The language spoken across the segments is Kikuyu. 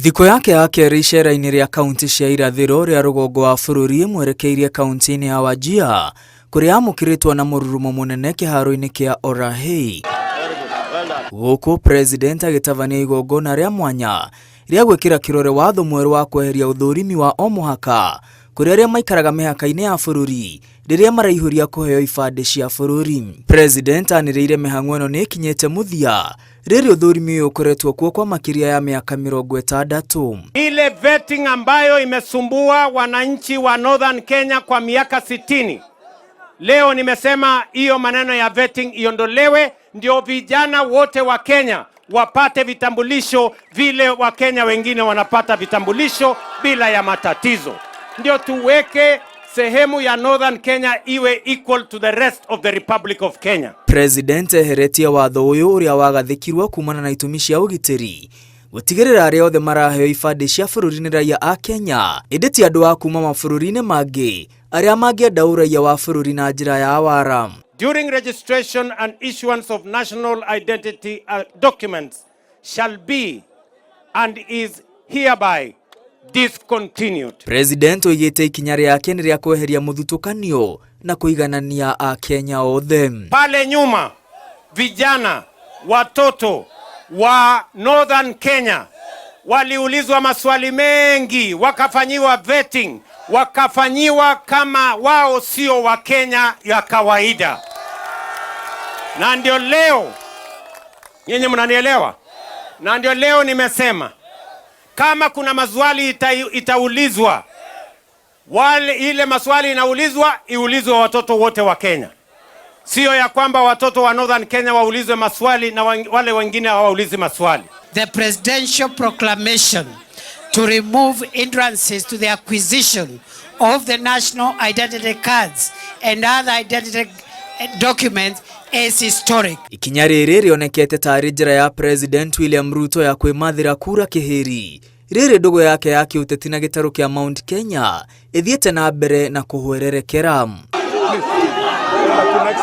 Thikũ yake ya kerĩ icera-inĩ rĩa kaunti cia irathĩro rĩa rũgongo wa bũrũri ĩmwerekeirie kaunti-inĩ ya Wajir kũrĩa amũkĩrĩtwo na mũrurumo mũnene kĩharo-inĩ kĩa Orahei. Gũkũ President agĩtabania igongona rĩa mwanya rĩa gwĩkĩra kĩrore watho mwerũ wa kweheria ũthũrimi wa o mũhaka kũrĩ arĩa maikaraga mĩhaka-inĩ ya bũrũri rĩrĩa maraihũria kũheo ibandĩ cia bũrũri. President anĩrĩire mĩhang'o ĩno nĩ ĩkinyĩte mũthia rĩrĩ ũthũrimi ũyũ ũkoretwo kuo kwa makĩria ya mĩaka 60. Ile vetting ambayo imesumbua wananchi wa Northern Kenya kwa miaka 60. Leo nimesema hiyo maneno ya vetting iondolewe, ndio vijana wote wa Kenya wapate vitambulisho vile Wakenya wengine wanapata vitambulisho bila ya matatizo. Ndio tuweke sehemu ya Northern Kenya iwe equal to the rest of the Republic of Kenya. President eheretie watho ũyũ ũrĩa wagathĩkirwo kumana na itũmi cia ũgitĩri gũtigĩrĩra arĩa othe maraheo ibandĩ cia bũrũri nĩ raia a Kenya ĩndĩ ti andũ a kuma mabũrũri-inĩ mangĩ arĩa mangĩenda ũraiya wa bũrũri na njĩra ya wara. During registration and issuance of national identity documents shall be and is hereby discontinued. President oigĩte ikinya rĩake nĩ rĩa kweheria mũthutũkanio na kũiganania Akenya othe. Pale nyuma vijana watoto wa Northern Kenya waliulizwa maswali mengi, wakafanyiwa vetting, wakafanyiwa kama wao sio wa Kenya ya kawaida. Na ndio leo nyinyi mnanielewa, na ndio leo nimesema kama kuna maswali itaulizwa, wale ile maswali inaulizwa iulizwe watoto wote wa Kenya, sio ya kwamba watoto wa Northern Kenya waulizwe maswali na wale wengine hawaulizi maswali. The presidential proclamation to remove hindrances to the acquisition of the national identity cards and other identity documents is historic. Ikinya rĩrĩ rĩonekete tarĩ njĩra ya President William Ruto ya kwĩmathĩra kura kĩhĩri rĩrĩ ndũgũ yake ya kĩũteti na gĩtarũ kĩa Mount Kenya ĩthiĩte na mbere na kũhwererekera.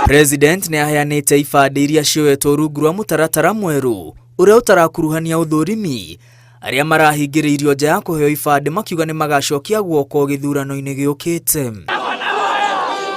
President nĩ aheanĩte ibandĩ iria cioetwo rungu rwa mũtaratara mwerũ ũrĩa ũtarakuruhania ũthũrimi arĩa marahingĩrĩirio nja ya kũheo ibandĩ makiuga nĩ magacokia guoko gĩthurano-inĩ gĩũkĩte.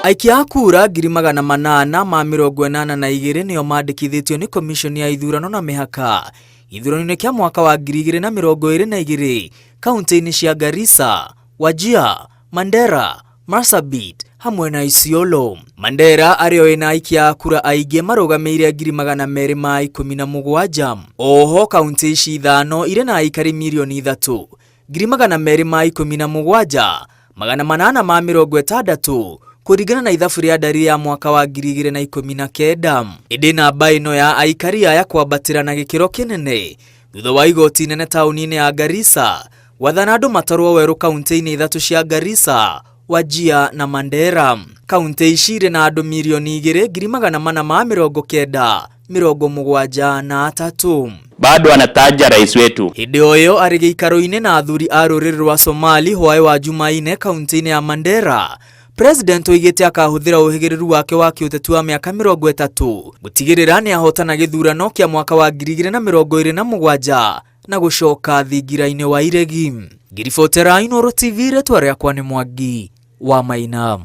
Aikia a kura 882 nĩo mandĩkithĩtio nĩ komishoni ya ithurano na mĩhaka gĩthurano-inĩ kĩa mwaka wa 2022 kaunti-inĩ cia Garissa, Wajir, Mandera, Marsabit hamwe na Isiolo. Mandera arĩo ĩna aikia a kura aingĩ marũgamĩire 217,000. Oho kaunti ici ithano irĩ na aikari 3 217,860 kũringana na ithabu rĩa ndari ya mwaka wa 2019. Ĩndĩ namba ĩno ya aikari aya kwambatĩra na gĩkĩro kĩnene thutha wa igoti inene taũni-inĩ ya Garissa gwathana andũ matarwo werũ kaunti-inĩ ithatũ cia Garissa, Wajir na Mandera. Kaunti ici irĩ na andũ 2 490 73. Bado anataja rais wetu. Hĩndĩ o ĩyo arĩ gĩikaro-inĩ na athuri a rũrĩrĩ rwa Somali hwaĩ wa Jumaine kaunti-inĩ ya Mandera, President oigĩte akahũthĩra ũhĩgĩrĩru wake wa kĩũteti wa mĩaka 30 gũtigĩrĩra nĩ ahotana gĩthurano kĩa mwaka wa 2027 na gũcoka thingira-inĩ wa iregi. Ngiribotera Inooro TV, rĩtwa rĩakwa nĩ Mwangi wa Maina.